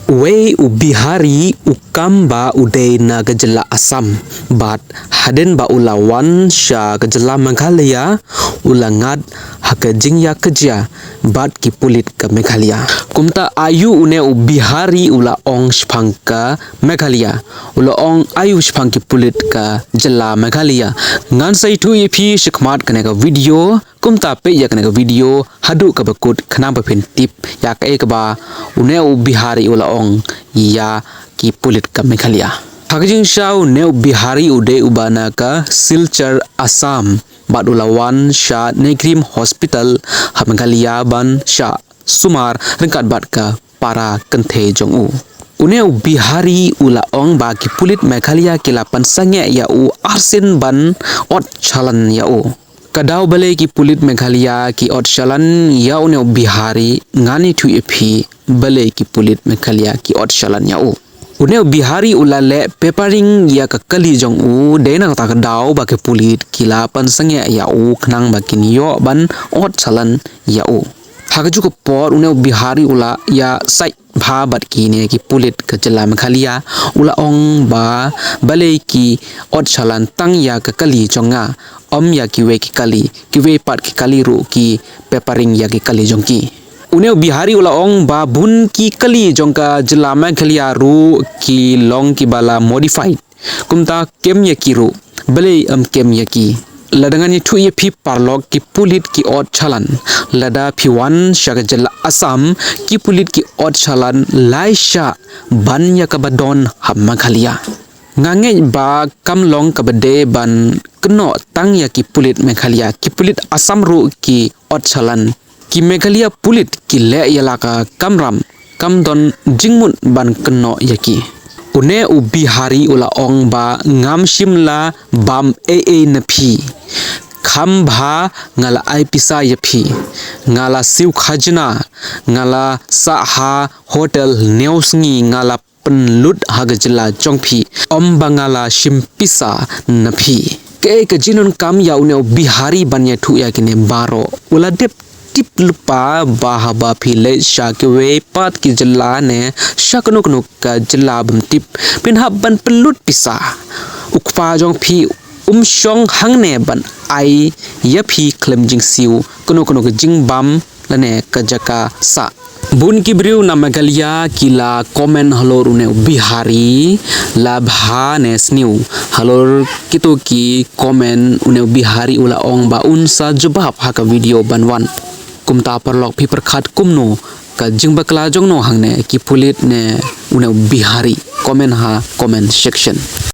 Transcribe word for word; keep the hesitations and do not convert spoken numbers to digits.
Uwei u Bihari u kam ba u dei na ka jylla Assam, bad hadien ba u la wan sha ka jylla Meghalaya, u la ngat ha ka jingïakajia bad ki pulit ka Meghalaya. Kumta aïu une u Bihari u la ong shaphang ka Meghalaya, u la ong aïu shaphang ki pulit ka jylla Meghalaya. Ngan sa ïathuh ïa phi shakhmat kane ka video, kumta peit ïa kane ka video haduh kaba kut khnang ba phin tip ïa kaei kaba une u Bihari u la ong ïa ki pulit ka Meghalaya. Ha ka jingshisha une u Bihari u dei uba na ka Silchar, Assam, bad u la wan sha NEIGRIHMS Hospital ha Meghalaya ban shah sumar ryngkat bad ka para kynthei jong u. Une u Bihari u la ong ba ki pulit Meghalaya ki la pynsangeh ïa u arsien ban ot shalan ïa u. Ka daw balei ki pulit Meghalaya ki ot shalan ïa une u Bihari, ngan ïathuh ïa phi balei ki pulit Meghalaya ki ot shalan ïa u. Une u Bihari u la leh papering ïa ka kali jong u, dei na kata ka daw ba ki pulit ki la pynsangeh ïa u khnang ba kin ïoh ban ot shalan ïa u. Ha kajuh ka por une u Bihari u la ïasaid bha bad kine ki pulit ka jylla Meghalaya, u la ong ba balei ki ot shalan tang ïa ka kali jong nga, ym ïa kiwei ki kali, kiwei pat ki kali ruh ki papering ïa ki kali jong ki. Une u Bihari u la ong ba bun ki kali jong ka jylla Meghalaya ruh ki long kiba la modified. Kumta kem ïa ki ruh, balei ym kem ïa ki? Lada ngan ïathuh ïa phi paralok, ki pulit ki ot shalan. Lada phi wan sha ka jylla Assam, ki pulit ki ot shalan lai shah ban ïa kaba don ha Meghalaya. Nga ngeit ba kam long kaba dei ban kynnoh tang ïa ki pulit Meghalaya, ki pulit Assam ruh ki ot shalan. Ki Meghalaya pulit ki leh ïa la ka kamram, kam don jingmut ban kynnoh ïa ki. Une u Bihari u la ong ba ngam shym la bam ei ei na phi. Kham bha nga la ai pisa ïa phi. Nga la siew khajna, nga la sah ha hotel hynñiew sngi, nga la pynlut ha ka jylla jong phi, ym ba nga la shim pisa na phi. Kaei ka jingdonkam ïa une u Bihari ban ïathuh ïa kine baroh? U la dep tip lypa ba haba phi leit sha kiwei pat ki jylla ne sha kano kano ka jylla bym tip, phin hap ban pynlut pisa. U kpa jong phi um shong hangne ban ai ïa phi khlem jingsiew kano kano ka jingbam lane ka jaka sah. Bun ki briew na Meghalaya ki la comment halor une u Bihari, la bha ne sniew halor kito ki comment. Une u Bihari u la ong ba un sa jubab ha ka video ban wan. Kumta paralok, phi pyrkhat kumno? Ka jingbakla jong no hangne, ki pulit ne une u Bihari? Comment ha comment section.